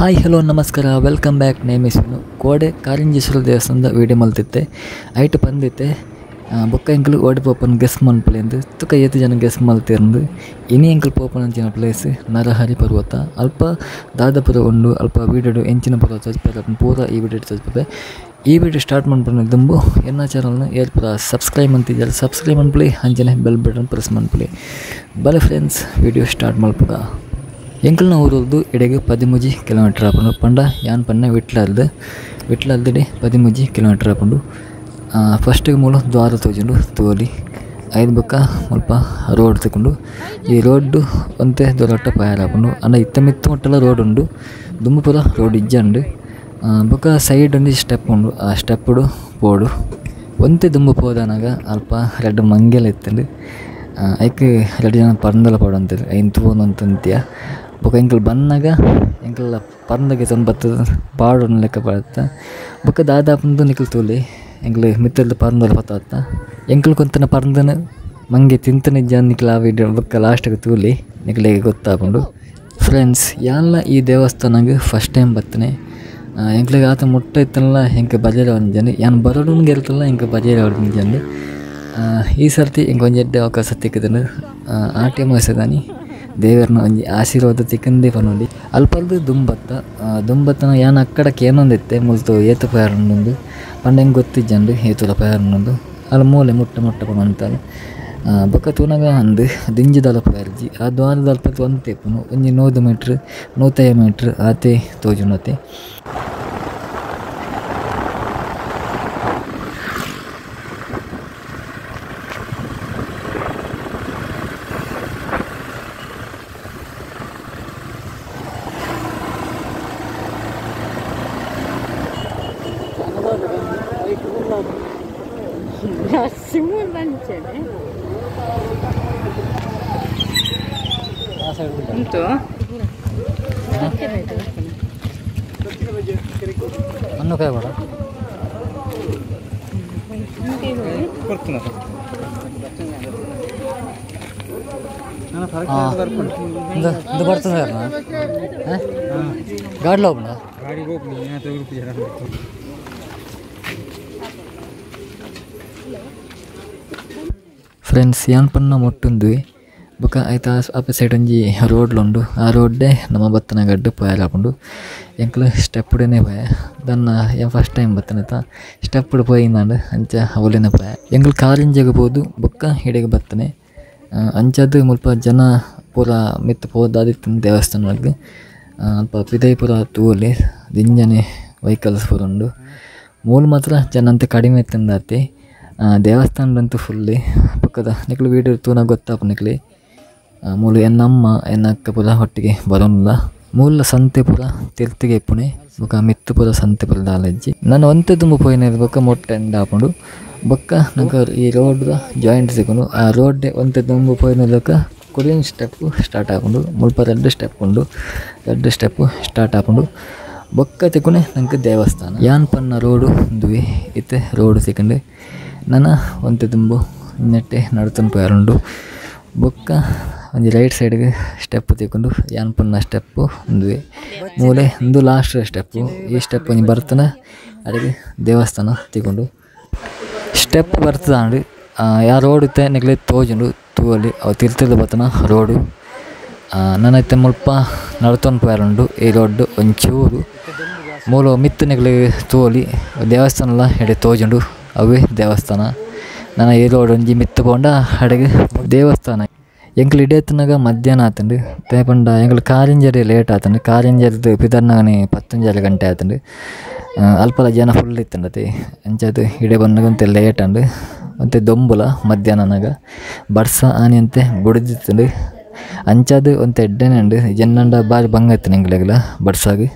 Hi hello ನಮಸ್ಕಾರ welcome back name is ಕೋಡೆ ಕಾರಿಂಜೇಶ್ವರ ದೇವಸ್ಥಾನದ ವೀಡಿಯೋ ಮಲ್ತಿತ್ತೆ ಐಟ್ ಪಂದಿತ್ತೆ ಬೊಕ್ಕ ಎಂಕಲು ಓಡಿ ಪೋಪನ್ ಗೆಸ್ ಮನ್ಪುಲೆ ಅಂದ್ ತುಕ ಏತ್ ಜನ ಗೆಸ್ ಮಲ್ತಿರಂದು ಇನಿ ಎಂಕಲ್ ಪೋಪನ್ ಅಂಚಿನ ಪ್ಲೇಸ್ ನರಹರಿ ಪರ್ವತ ಅಲ್ಪ ದಾದಪುರ ಉಂಡು ಅಲ್ಪ ವೀಡಿಯೋಡು ಎಂಚಿನ ಪೂರ ತೋಜ್ಪೆರ್ ಪೂರ ಈ ವೀಡಿಯೋ ತೋಜ್ಪೆ ಈ ವೀಡಿಯೋ ಸ್ಟಾರ್ಟ್ ಮನ್ಪುನ ದುಂಬು ಎನ್ನ ಚಾನಲ್ನ ಏರ್ ಪೂರ ಸಬ್ಸ್ಕ್ರೈಬ್ ಮಂತಿದ್ದಾರೆ ಸಬ್ಸ್ಕ್ರೈಬ್ ಮನ್ಪುಲೆ ಅಂಚನೆ ಬೆಲ್ ಬಟನ್ ಪ್ರೆಸ್ ಮನ್ಪುಲೆ ಬಲೆ ಫ್ರೆಂಡ್ಸ್ ವೀಡಿಯೋ ಸ್ಟಾರ್ಟ್ ಮಲ್ಪುಗ ಎಂಕಲ್ನ ಊರದ್ದು ಇಡೆಗೆ 13 ಕಿಲೋಮೀಟರ್ ಆಪುಂಡು ಪಂಡ ಯಾನ್ ಪನ್ನೆ ವಿಟ್ಲರ್ದು ವಿಟ್ಲರ್ದಿಡೆ 13 ಕಿಲೋಮೀಟರ್ ಆಪುಂಡು ಫಸ್ಟಿಗೆ ಮೂಲ ದ್ವಾರ ತೋಜುಂಡು ತೋಲಿ ಐದು ಬೊಕ್ಕ ಮುಲ್ಪ ರೋಡ್ ತಿಕ್ಕುಂಡು ಈ ರೋಡ್ ಒಂತೆ ದೊರಟ್ಟ ಪಯರ್ ಆಪುಂಡು ಅಂಡ ಇತ್ತ ಮಿತ್ತ ಮುಟ್ಟಲ ರೋಡ್ ಉಂಡು ದುಂಬು ಪೂರ ರೋಡ್ ಇಜ್ಜಂಡು ಬೊಕ್ಕ ಸೈಡ್ ಒಂಜಿ ಸ್ಟೆಪ್ ಉಂಡು ಆ ಸ್ಟೆಪ್ಪುಡು ಪೋಡು ಒಂತೆ ದುಂಬು ಪೋದನಾಗ ಅಲ್ಪ ರಡ್ಡ್ ಮಂಗೆಲ ಇತ್ತುಂಡು ಐಕ್ ರಡ್ಡ್ ಜನ ಪರ್ಂದಲ ಪಾಡೊಂತೆರ್ ಐನ್ ತೂವೊಂದುಂತಿಯ ಬೊಕ ಎಂಕುಲು ಬನ್ನಗ ಎಂಕುಲ ಪರ್ಂದಗೆ ತೊಂಬತ್ತದ ಪಾಡೊನ್ ಲೆಕ್ಕ ಪಾಡ್ತ ಬೊಕ ದಾದಾಪುಂದು ನಿಕುಲು ತೂಲೆ ಎಂಕುಲು ಮಿತ್ತುರ್ದು ಪರ್ಂದಲ ಪತ್ತಾತ್ತ ಎಂಕುಲು ಕೊಂತನ ಪರ್ಂದನ ಮಂಗೆ ತಿಂತನ ಇಜ್ಜಾಂದ್ ನಿಕುಲು ಆ ವೀಡಿಯೋ ಬೊಕ್ಕ ಲಾಸ್ಟ್ಗ್ ತೂಲೆ ನಿಕುಲೆಗ್ ಗೊತ್ತಾಪುಂಡು ಫ್ರೆಂಡ್ಸ್ ಯಾನ್ಲ ಈ ದೇವಸ್ಥಾನಗ್ ಫಸ್ಟ್ ಟೈಮ್ ಬತ್ತನೆ ಎಂಕ್ಲೆಗ್ ಆತ ಮುಟ್ಟ ಇತ್ತಲ್ಲ ಎಂಕ್ ಬಜೆರೆ ಒಂಜಾಂಡ್ ಯಾನ್ ಬರೊಡುಂದು ಗೆಲ್ತಲ್ಲ ಎಂಕ್ ಬಜೆರೆ ಒಂಜಾಂಡ್ ಈ ಸರ್ತಿ ಎಂಕ್ ಒಂಜಿ ಎಡ್ಡೆ ಅವಕಾಶ ತಿಕ್ಕುದುಂಡು ಆಟಿ ಅಮಾವಾಸ್ಯೆದಾನಿ ದೇವೆರ್ನ ಒಂಜಿ ಆಶೀರ್ವಾದ ತಿಕ್ಕಂದೇ ಪನೊಲಿ ಅಲ್ಪರ್ದು ದುಂಬತ್ತ ದುಂಬತ್ತನ ಯಾನ್ ಅಕ್ಕಡ ಕೇನೊಂದಿತ್ತೆ ಮುಲ್ತು ಏತ್ ಪೋಯರ್ ಉಂಡುಂದು ಪಂಡ ಎಂಕ್ ಗೊತ್ತಿಜ್ಜಂಡ್ ಏತುಲ ಪೋಯರ್ ಉಂಡುಂದು ಅಲ್ ಮೂಲೆ ಮುಟ್ಟ ಮುಟ್ಟ ಪನೊಂತಲ್ ಬೊಕ್ಕ ತೂನಗ ಅಂದ್ ದಿಂಜಿದಾಲ ಪೋಯರ್ಜಿ ಆ ದ್ವಾರದ ಅಲ್ಪ ಒಂತೆ ಇಪ್ಪುನು ಒಂಜಿ 100 ಮೀಟ್ರ್ 150 ಮೀಟ್ರ್ ಆತೆ ತೋಜುಂಡತೆ. ಉಂಟು ಗಾಡಿ ಫ್ರೆಂಡ್ಸ್ ಯಾನ್ ಪನ್ನ ಮೊಟ್ಟುಂದುವೆ ಬೊಕ ಐತ ಆಪ ಸೈಡ್ ಒಂಜಿ ರೋಡ್ಲ ಉಂಡು ಆ ರೋಡ್ಡೆ ನಮ ಬತ್ತನ ಗಡ್ಡೆ ಪೋಯೆರೆ ಆಪುಂಡು ಎಂಕುಲು ಸ್ಟೆಪ್ಪುಡೆನೆ ಪೋಯ ದನ್ನ ಯಾನ್ ಫಸ್ಟ್ ಟೈಮ್ ಬತ್ತನೆತ ಸ್ಟೆಪ್ಪುಡು ಪೋಯಿನಾಂಡ್ ಅಂಚ ಅವ್ಲೆನೆ ಪೋಯ ಎಂಕುಲು ಕಾರಿಂಜಗ್ ಪೋದು ಬೊಕ್ಕ ಇಡೆಗ್ ಬತ್ತನೆ ಅಂಚಾದ್ ಮುಲ್ಪ ಜನ ಪೂರ ಮಿತ್ತ್ ಪೋದಾದಿತ್ತುಂಡು ದೇವಸ್ಥಾನಗ್ ಅಲ್ಪ ಪಿದಯಿ ಪೂರ ತೂವೊಲಿ ದಿಂಜನೆ ವೆಹಿಕಲ್ಸ್ ಪೂರ ಉಂಡು ಮೂಲು ಮಾತ್ರ ಜನ ಅಂತೆ ಕಡಿಮೆ ಇತ್ತುಂಡಾತೆ ದೇವಸ್ಥಾನದಂತೂ ಫುಲ್ಲಿ ಪಕ್ಕದ ನಿಕುಲು ವೀಡಿಯೋ ತೂನಗ ಗೊತ್ತಾಪುಂಡು ನಿಕುಲೆ ಮೂಲು ಎನ್ನಮ್ಮ ಎನ್ನ ಅಕ್ಕ ಪೂರ ಒಟ್ಟಿಗೆ ಬರೋನ್ಲ ಮೂಲ ಸಂತೆ ಪೂರ ತಿರ್ತಿಗೆ ಇಪ್ಪುಣೆ ಬೊಕ ಮಿತ್ತ್ ಪೂರ ಸಂತೆ ಪೂರ ದಾಲ ಇಜ್ಜಿ ನನ ಒಂತೆ ದುಂಬು ಪೋಯಿನ ಬೊಕ್ಕ ಮೊಟ್ಟೆ ಎಂಡ್ ಆಪುಂಡು ಬೊಕ್ಕ ನಂಕ ಈ ರೋಡ್ದ ಜಾಯಿಂಟ್ ತಿಕ್ಕುಂಡು ಆ ರೋಡ್ ಒಂತೆ ದುಂಬು ಪೋಯಿನ ಬೊಕ್ಕ ಕೊರಿಯನ್ ಸ್ಟೆಪ್ ಸ್ಟಾರ್ಟ್ ಆಪುಂಡು ಮುಲ್ಪ ರಡ್ಡ್ ಸ್ಟೆಪ್ ಉಂಡು ರಡ್ಡ್ ಸ್ಟೆಪ್ ಸ್ಟಾರ್ಟ್ ಆಪುಂಡು ಬೊಕ್ಕ ತಿಕ್ಕುನೆ ನಂಕ್ ದೇವಸ್ಥಾನ ಯಾನ್ ಪನ್ನ ರೋಡು ಉಂದುವೆ ಇತ್ತೆ ರೋಡ್ ತಿಕ್ಕುಂಡು ನನ ಒಂತೆ ದುಂಬು ನೆಟ್ಟೆ ನಡತೊಂದು ಪೋಯೆರುಂಡು ಬೊಕ್ಕ ಒಂಜಿ ರೈಟ್ ಸೈಡ್ಗ್ ಸ್ಟೆಪ್ ತಿಕ್ಕುಂಡು ಯಾನ್ ಪನ್ನ ಸ್ಟೆಪ್ಪು ಉಂದುವೆ ಮೂಲೆ ಉಂದು ಲಾಸ್ಟ್ ಸ್ಟೆಪ್ಪು ಈ ಸ್ಟೆಪ್ ಒಂಜಿ ಬರ್ತನ ಅಡೆಗ್ ದೇವಸ್ಥಾನ ತಿಕ್ಕುಂಡು ಸ್ಟೆಪ್ ಬರ್ತದಾಂಡ್ ಯಾ ರೋಡ್ ಇತ್ತೆ ನಿಕ್ಲೆಗ್ ತೋಜುಂಡು ತೂವೊಲಿ ಅವು ತಿರ್ತುರ್ದು ಬತ್ತನ ರೋಡು ನನ ಇತ್ತೆ ಮುಲ್ಪ ನಡತೊಂದು ಪೋಯೆರುಂಡು ಈ ರೋಡ್ ಒಂಚೂರು ಮೂಲು ಮಿತ್ತ್ ನಿಕ್ಲೆಗ್ ತೂವೊಲಿ ದೇವಸ್ಥಾನಲ ಎಡೆ ತೋಜುಂಡು ಅವೇ ದೇವಸ್ಥಾನ ನನ ಈ ರೋಡ್ ಒಂಜಿ ಮಿತ್ತ್ ಪೋಂಡ ಅಡೆಗ್ ದೇವಸ್ಥಾನ ಎಂಕುಲು ಇಡೆತ್ತುನಗ ಮಧ್ಯಾಹ್ನ ಆತುಂಡು ದಾಯೆ ಪಂಡ ಎಂಕುಲು ಕಾರಿಂಜರೆ ಲೇಟ್ ಆತುಂಡು ಕಾರಿಂಜರ್ದು ಪಿದರ್ನಗನೆ 10:30 ಗಂಟೆ ಆತುಂಡು ಅಲ್ಪಲ ಜನ ಫುಲ್ ಇತ್ತುಂಡತೆ ಅಂಚಾದ್ ಇಡೆ ಬನ್ನಗ ಒಂತೆ ಲೇಟ್ ಆಂಡ್ ಒಂತೆ ದೊಂಬುಲ ಮಧ್ಯಾಹ್ನನಾಗ ಬರ್ಸ ಆನಿ ಅಂತೆ ಬುಡ್ದಿತ್ತುಂಡು ಅಂಚಾದ್ ಒಂತೆ ಎಡ್ಡೆನೆ ಉಂಡು ಜನ್ನಂಡ ಬಾರಿ ಬಂಗ ಇತ್ತುಂಡು ಎಂಕ್ಲೆಗ್ಲ ಬರ್ಸಾಗ್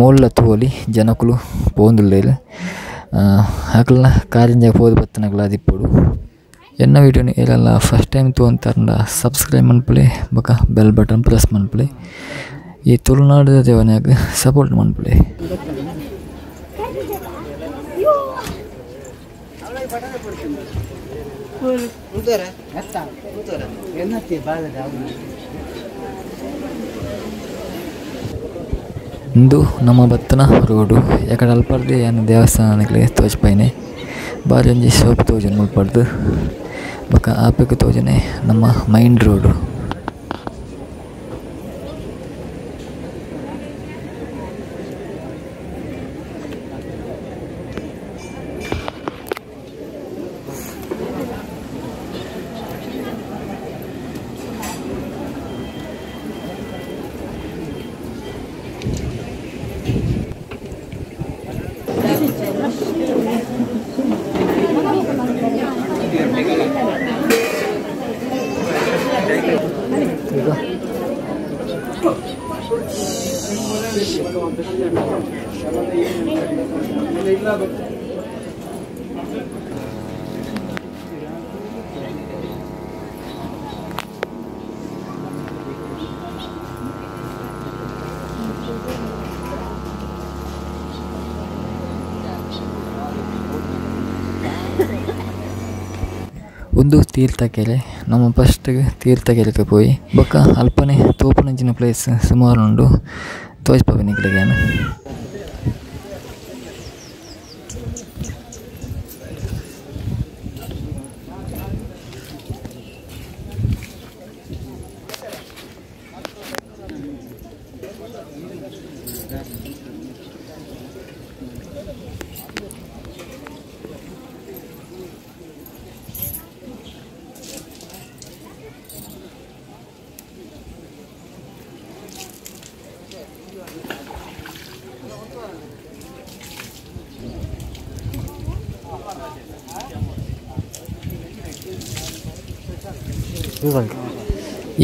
ಮೂಲ ತೂವೊಲಿ ಜನಕುಲು ಪೋವೊಂದುಲ್ಲೆರ್ ಅಕಲ್ನ ಕಾರಿಂಜಗ್ ಪೋದು ಬತ್ತನಗಲ ಆದಿಪ್ಪೊಡು ಎನ್ನ ವೀಡಿಯೋನು ಏರೆಲ್ಲ ಫಸ್ಟ್ ಟೈಮ್ ತೂವೊಂತರ್ಂಡ ಸಬ್ಸ್ಕ್ರೈಬ್ ಮನ್ಪುಲೆ ಬೊಕ ಬೆಲ್ ಬಟನ್ ಪ್ರೆಸ್ ಮನ್ಪುಲೆ ಈ ತುಳುನಾಡುದ ದೇವನ್ಯಾಗ್ ಸಪೋರ್ಟ್ ಮನ್ಪುಲೆ. ಇಂದು ನಮ್ಮ ಬತ್ತನ ರೋಡು ಯಾಕಡೆ ಅಲ್ಪರ್ದೆ ಯಾನ್ ದೇವಸ್ಥಾನಕ್ಕೆ ತೋಜಿಪೈನೆ ಬಾರಿ ಒಂಜಿ ಶೋಪ್ ತೋಜುಂಡು ಮುಲ್ಪರ್ದು ಬೊಕ ಆಪೆಗ್ ತೋಜುನೆ ನಮ್ಮ ಮೈನ್ ರೋಡು. ಉಂದು ತೀರ್ಥಕೆರೆ ನಮ್ಮ ಫಸ್ಟ್ ತೀರ್ಥಕೆರೆಗೆ ಪೋಯಿ ಬೊಕ್ಕ ಅಲ್ಪನೆ ತೋಪುನಂಚಿನ ಪ್ಲೇಸ್ ಸುಮಾರು ಉಂಡು ತೋಜ್ಪಾವೆ ನಿಕ್ಲೆಗ್ ಯಾನ್.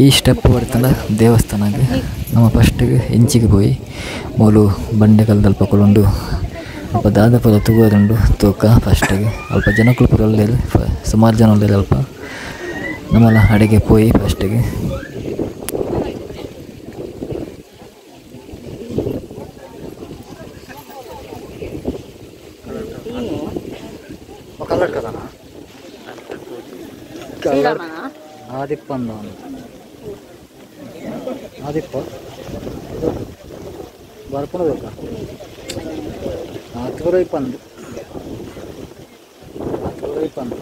ಈ ಸ್ಟೆಪ್ ಬರ್ತಂಡ ದೇವಸ್ಥಾನಕ್ಕೆ ನಮ್ಮ ಫಸ್ಟಿಗೆ ಇಂಚಿಗೆ ಪೋಯಿ ಮೂಲು ಬಂಡೆಕಲ್ದಲ್ಪ ಕುಲುಂಡು ಅಲ್ಪ ದಾದ ಪೂರ ತೂವರುಂಡು ತೂಕ ಫಸ್ಟಿಗೆ ಅಲ್ಪ ಜನಕುಲು ಪೂರ ಉಲ್ಲೆರ್ ಸುಮಾರು ಜನ ಉಲ್ಲೆರ್ ಅಲ್ಪ ನಮ್ಮಲ ಅಡೆಗೆ ಪೋಯಿ ಫಸ್ಟಿಗೆ. ಆದಿಪ್ಪ ಬರ್ಪುಣ ಬೇಕಾ ಆತುರ ಇಪ್ಪಂದು ಆತುರ ಇಪ್ಪಂದು.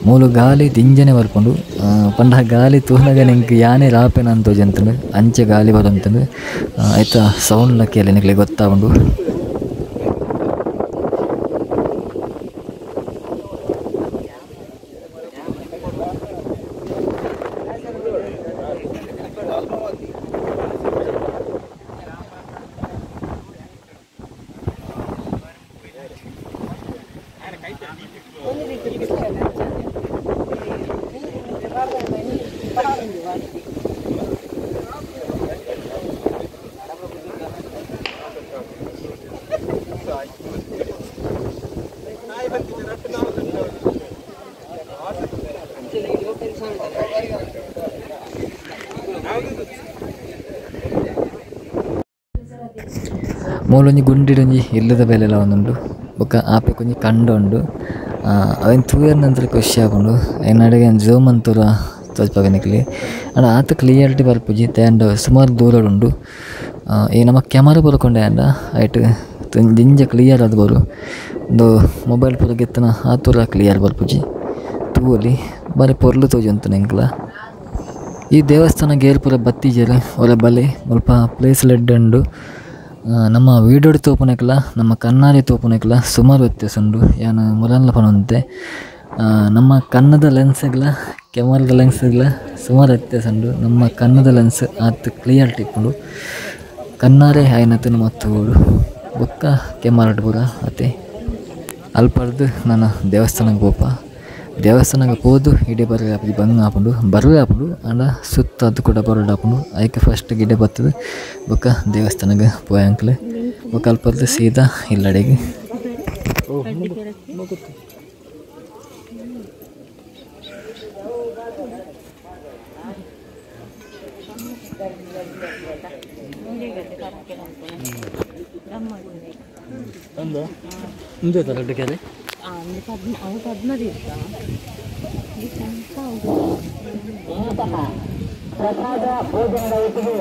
ಮೂಲು ಗಾಲಿ ದಿಂಜನೆ ಬರ್ಪುಂಡು ಪಂಡ ಗಾಲಿ ತೂನಗ ನಿಂಕ್ ಯಾನೆ ರಾಪೆನ ಅಂತ ತೋಜಂತಂದು ಅಂಚೆ ಗಾಲಿ ಬರಂತಂದು ಆಯ್ತಾ ಸೌಂಡ್ ಲಕ್ಕಿಯಲ್ಲಿ ನಿಕ್ಲೆಗ್ ಗೊತ್ತಾವುಂಡು. ಮೂಲೊಂಜಿ ಗುಂಡಿಡೊಂಜಿ ಇಲ್ಲದ ಬೇಲೆಲ ಒಂದುಂಡು ಬೊಕ್ಕ ಆಪೆಗ್ ಒಂಜಿ ಕಂಡ ಉಂಡು ಅವೆನ್ ತೂಯೆರ್ ನಂತರ ಖುಷಿ ಆಪುಂಡು ಐನಡೆಗ್ ಝೂಮ್ ಮಂತುರ ತೋಜ್ಪಾವೆ ನಿಕ್ಲೆ ಆಂಡ ಆತ್ ಕ್ಲಿಯರಿಟಿ ಬರ್ಪುಜಿ ತೇಂಡ ಸುಮಾರು ದೂರಡ್ ಉಂಡು. ಈ ನಮ ಕ್ಯಾಮರಾ ಪೂರ ಕೊಂಡೆ ಆಂಡ ಐಟ್ ದಿಂಜ ಕ್ಲಿಯರ್ ಆದ್ ಬರು ಉಂದು ಮೊಬೈಲ್ ಪೂರ ಗೆತ್ತುನ ಆತೂರ ಕ್ಲಿಯರ್ ಬರ್ಪುಜಿ ತೂವೊಲಿ ಬಾರಿ ಪೊರ್ಲು ತೋಜೊಂತುಂಡು ಎಂಕ್ಲ. ಈ ದೇವಸ್ಥಾನ ಗೇರ್ ಪೂರ ಬತ್ತಿಜೆರ್ ಒರ ಬಲೆ ಮುಲ್ಪ ಪ್ಲೇಸ್ ಲೆಡ್ಡೆ ಉಂಡು. ನಮ್ಮ ವೀಡಿಯೋಡ್ ತೋಪುನಕ್ಲ ನಮ್ಮ ಕಣ್ಣಾರೆ ತೋಪುನಕ್ಲ ಸುಮಾರು ವ್ಯತ್ಯಾಸ ಉಂಡು. ಯಾನ್ ಮುರನ್ಲ ಪನೊಂತೆ ನಮ್ಮ ಕಣ್ಣದ ಲೆನ್ಸ್ಗ್ಲ ಕ್ಯಾಮರಾದ ಲೆನ್ಸ್ಗ್ಲ ಸುಮಾರು ವ್ಯತ್ಯಾಸ ಉಂಡು. ನಮ್ಮ ಕಣ್ಣದ ಲೆನ್ಸ್ ಆತ್ ಕ್ಲಿಯರಿಟಿ ಇಪ್ಪುಂಡು ಕಣ್ಣಾರೆ ಆಯಿನತ್ ನಮ ತೂವೊಡು ಬೊಕ್ಕ ಕ್ಯಾಮರಾಡ್ ಪೂರ ಅತೆ. ಅಲ್ಪರ್ದ್ ನನ ದೇವಸ್ಥಾನಗ್ ಪೋಪ ದೇವಸ್ಥಾನಗ್ ಪೋದು ಇಡೆ ಬರರೆ ಆಪುಜಿ ಬಂಗ ಆಪುಂಡು ಬರರೆ ಆಪುಂಡು ಆಂಡ ಸುತ್ತಾದ್ ಕುಡ ಬರೊಡು ಆಪುಂಡು. ಐಕ್ ಫಸ್ಟ್ ಗಿಡೆ ಬತ್ತುದು ಬೊಕ್ಕ ದೇವಸ್ಥಾನಗ್ ಪೋಯ ಅಂಕ್ಲೆ ಬೊಕ್ಕ ಅಲ್ಪರ್ದ್ ಸೀದಾ ಇಲ್ಲಡೆಗ್. ಪದ್ಮ ಪದ್ಮತೀರ್ಥ. ಪ್ರಸಾದ ಭೋಜನದ ಒಟ್ಟಿಗೆ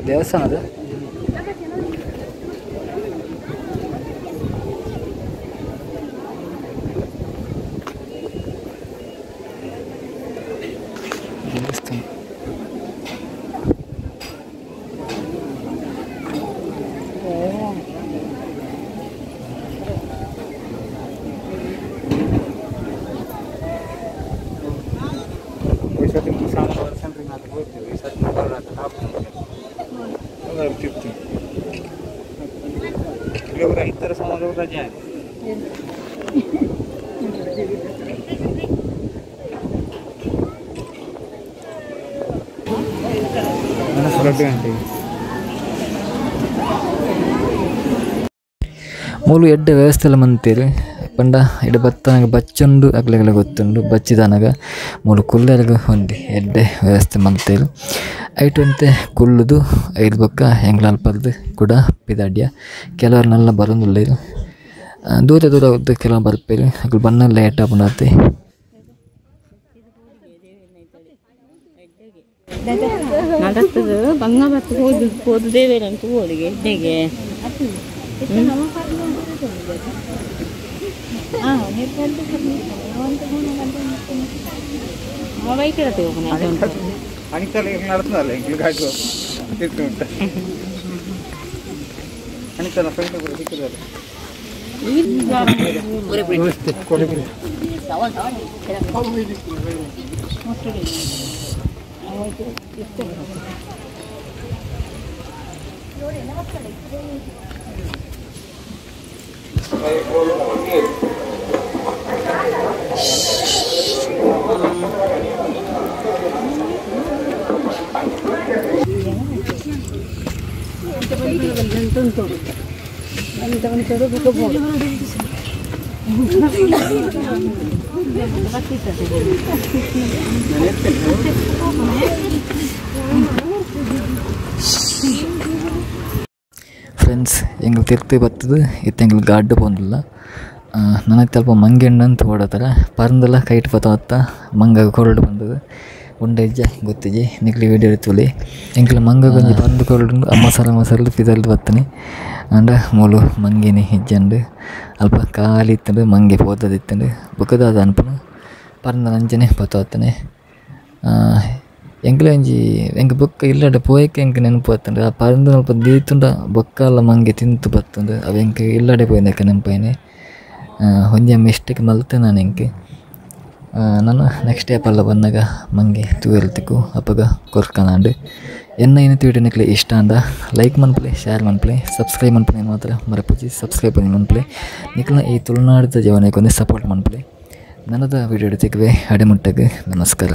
ದೇವಸ್ಥಾನ ಅದು. ದೇವಸ್ಥಾನ ಮೂಲು ಎಡ್ಡೆ ವ್ಯವಸ್ಥೆ ಎಲ್ಲ ಮಂತೀರಿ ಪಂಡ ಎಡ್ಡೆ ಬತ್ತನಾಗ ಬಚ್ಚುಂಡು ಅಗ್ಲೆಗಲ ಗೊತ್ತುಂಡು ಬಚ್ಚಿದಾನಾಗ ಮೂಲು ಕುಲ್ಲೆರ್ಗ ಹೊಂದಿ ಎಡ್ಡೆ ವ್ಯವಸ್ಥೆ ಮಂತೀರಿ ಐಟು ಅಂತೆ ಕುಲ್ಲುದು ಐದು ಬೊಕ್ಕ ಎಂಗ್ಲಾಲ್ಪರ್ದು ಕೂಡ ಪಿದಾಡ್ಯ ಕೆಲವರು ನಲ್ಲ ಬರೋದಿಲ್ಲ ಇದು ದೂರ ದೂರ ಕೆಲವು ಬರ್ಪೇರಿ ಅಗ್ಲು ಬಣ್ಣ ಲೇಟ್ ಆಪುಂಡಾತೆ. ನಡತ್ತದು ಬಂಗ ಬತ್ತು ಹೋದು ಹೋದು ದೇವೇರಂತ ಹೋದಿಗೆ ಎಡ್ಡೆಗೆ ಫ್ರೆಂಡ್ಸ್ ಎಂಗ್ಲು ತಿರ್ತಿ ಬರ್ತದೆ ಇತ್ತು ಎಂಗ್ಲು ಗಾಡ್ಡು ಪೋಂದಿಲ್ಲ ನನಗೆ ತಲ್ಪ ಮಂಗೆಣ್ಣಂತ ಓಡತ್ತಾರ ಪರಂದೆಲ್ಲ ಕೈಟ್ ಪತ್ತ ಮಂಗ ಕೊರಡು ಬಂದது ಉಂಡೆ ಇಜ್ಜ ಗೊತ್ತಿಜ್ಜಿ ನಿಕ್ಲಿ ವೀಡಿಯೋ ಇರ್ತುಲಿ ಎಂಕ್ಲ ಮಂಗ ಒಂಜಿ ಪರಂದು ಕೊರಡು ಅಮ್ಮ ಮಸರ್ದು ಪಿದಲ್ದು ಬತ್ತನೆ ಅಂಡ ಮೂಲು ಮಂಗಿನಿ ಇಜ್ಜಂಡು ಅಲ್ಪ ಖಾಲಿ ಇತ್ತಂಡು ಮಂಗೆ ಪೋತದಿತ್ತಂಡು ಬೊಕ್ಕದಾದ ಅನ್ಪನ ಪರಂದ ನಂಚನೆ ಪತ್ತನೆ ಎಂಕ್ಲ ಒಂಜಿ ಎಂಕ್ ಬೊಕ್ಕ ಇಲ್ಲಡ ಪೋಯಕ್ಕೆ ಎಂಕ್ ನೆನಪು ಬತ್ತಂಡು ಆ ಪರಂದು ಅಲ್ಪ ದೀತುಂಡ ಬೊಕ್ಕಲ ಮಂಗೆ ತಿಂತು ಬತ್ತಂಡು ಅವು ಎಂಕ್ ಇಲ್ಲಡೆ ಪೋಯಿನಕ್ಕೆ ನೆನಪಾಯಿನಿ ಒಂಜಿ ಮಿಸ್ಟೇಕ್ ಮಲ್ತೆ ನಾನು ಎಂಕ್ ನಾನು ನೆಕ್ಸ್ಟ್ ಆ್ಯಪಲ್ಲ ಬಂದಾಗ ಮಂಗೆ ತೂವೆಲ್ತಿಕ್ಕು ಅಪ್ಪಗ ಕೊರ್ಕನಾಂಡು ಎನ್ನ ಏನು ತಿಳಿ ಇಷ್ಟ ಅಂದ ಲೈಕ್ ಮನ್ಪಲೆ ಶೇರ್ ಮನ್ಪಲೆ ಸಬ್ಸ್ಕ್ರೈಬ್ ಮನ್ಪಲೆ ಮಾತ್ರ ಮರಪೂಜಿ ಸಬ್ಸ್ಕ್ರೈಬ್ ಮನ್ಪಲೆ ನಿಕ್ಲ ಈ ತುಳುನಾಡಿದ ಜೀವನಕ್ಕೆ ಒಂದು ಸಪೋರ್ಟ್ ಮನ್ಪಲೆ ನನ್ನದ ವಿಡಿಯೋ ತಿಕ್ಕುವೆ ಅಡೆಮುಟ್ಟಗೆ ನಮಸ್ಕಾರ.